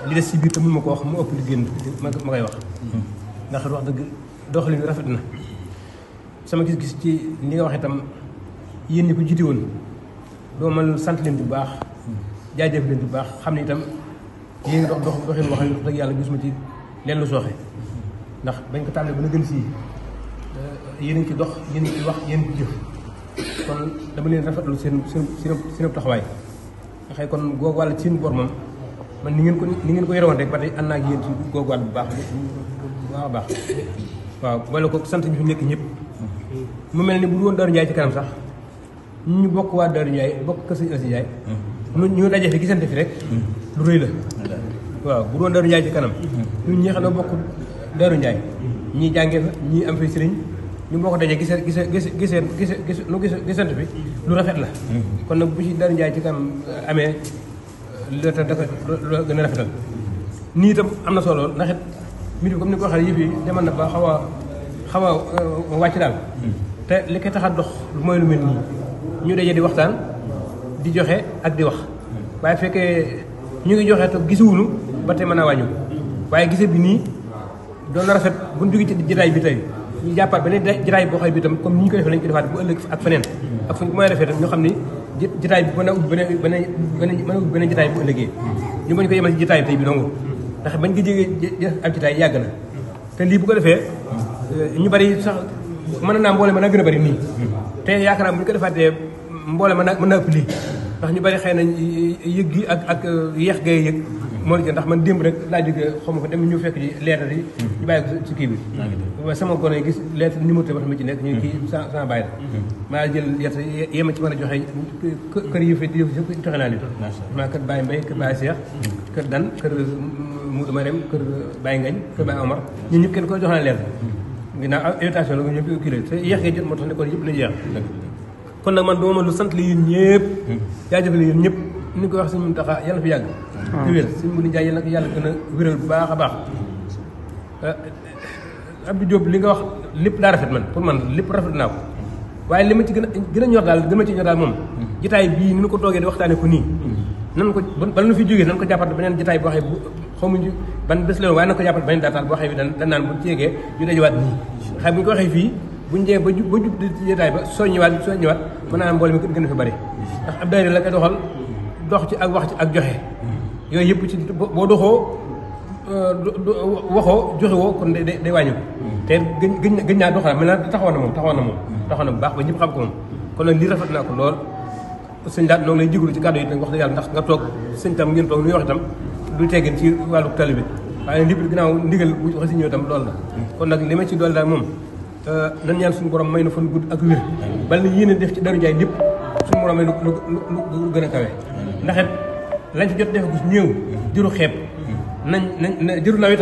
li des si biir te mun ma ko wax mu ëpp li génn ma koy wax ndax wax dëgg doxalin rafet na sama gis-gis ci li nga wax itam yéen ñi ko jiite woon doo man sant leen bu baax jaajëf leen bu baax xam ne itam yéen ngi doxin wax dëgg yàlla gisuma ci leen lu sooxe ndax bañ ko tàmbalee ba na gën sii yéen a ngi ci dox yéen a ngi ci wax yéen a ngi ci jëf kon dama leen rafetlu seen taxawaay nga xëy kon googu wàll seen bor moom man ni ngeen ko yoroon rek ba tey ànd naa ak yéen ci googu wàll bu baax a baax waaw boole ko sant ñu fi nekk ñëpp mu mel ni bu du woon Darou Ndiaye ci kanam sax ñu bokk waa Darou Ndiaye bokk kër Sëñ Asi Ndiaye ñu daje fi gisante fi rek lu rëy la waaw bu doon Darou Ndiaye ci kanam ñun ñi xam ne bokk Darou Ndiaye ñii jàngee fa ñii am fi sëriñ ñu bokk daje gisante fi lu rafet la kon nag bu ci Darou Ndiaye ci kanam amee lu tax dafa gën a rafetal nii itam am na solo ndax it mbir bi comme ni ko waxee yëf yi demal na ba xaw a wàcc daal te li koy tax a dox mooy lu mel nii ñu daje di waxtaan di joxe ak di wax waaye fekkee ñu ngi joxe te gisuwunu ba tey mën naa wàññu waaye gise bi nii doon na rafet bu ñu jógee ci jotaay bi tey ñu jàppaat beneen jotaay boo xam bi itam comme ni ñu ko defee lañ ko defaat bu ëllëg ak feneen ak fu ñu ko mën a defee tam ñu xam ni jotaay bi mën a ubbi beneen jotaay bu ëllëgee ñu bañ ko yemal ci jotaay bi tey bi dong ndax bañ ko jégee ab jotaay yàgg na te lii bu ko defee ñu bari sax mën naa mboole mën naa gën a bari nii te yaakaar naa bu ñu ko defaatee mboole mën naa ëpp lii ndax ñu bari xëy na yëg gi ak yeex gay yëg moo la ndax man démb rek laa jógee xaw ma ko dem ñu fekk ci lettre yi ñu bàyyi ko ci kii bi waaye sama gone gis lettre numéro téléphone bi ci nekk ñu kii sama bàyyi la maa jël lettre yema ci mën a joxe kër yi fi joxe naa leen maa kër Baye Mbaye kër Baye Cheikh kër Dan kër Moudou Marème kër Baye Ngagne kër Baye Omar ñun ñëpp kenn ko jox na lettre ginnaaw invitation la nga ñëpp kii la te yeex gay jot moo tax ne kon yëpp lañu yeex kon nag man duma lu sant li yéen ñëpp jaajëfal yéen ñëpp ni ko wax suñu Muntaxa yàlla fi yàgg di wér suñu Modou Ndiaye yàlla yàlla gën a wéral bu baax a baax Abdou Diop li nga wax lépp daa rafet man pour man lépp rafet naa ko waaye li ma ci gën a ñor daal gën ma ci ñor daal moom jotaay bii ni ñu ko toogee di waxtaane ko nii nan ko bala nu fi jógee nan ko jàppat beneen jotaay boo xam ne xamuñu ban bés la waaye nan ko jàppat beneen daataal boo xam ne dan naan bu ci yeggee ñu dajewaat nii xëy bu ñu ko waxee fii bu ñu jee ba jub ci jotaay ba soo ñëwaat mën naa am mboole mi gën a fi bari ndax ab daayira la koy doxal dox ci ak wax ci ak joxe yooyu yëpp ci boo doxoo waxoo joxe woo kon day wàññi ko te gëñ naa doxal mel na taxawoon na bu baax ba ñëpp xam ko moom kon nag lii rafet naa ko lool sëñ daal noonu lay jégalu ci kàddu yi nag wax dëgg yàlla ndax nga toog sëñ tam ngeen toog lu ñuy wax itam du teggin ci wàllu tali bi waaye lépp ginnaaw ndigal bu xasi ñëw itam loolu la kon nag li ma ci dool daal moom nan ñaan suñu borom may na fan gudd ak wér bal na yéene def ci Darou Ndiaye lépp suñu borom may lu gën a kawe ndax it lañ ci jot defe gus ñëw jëru xeeb nañ jëru nawet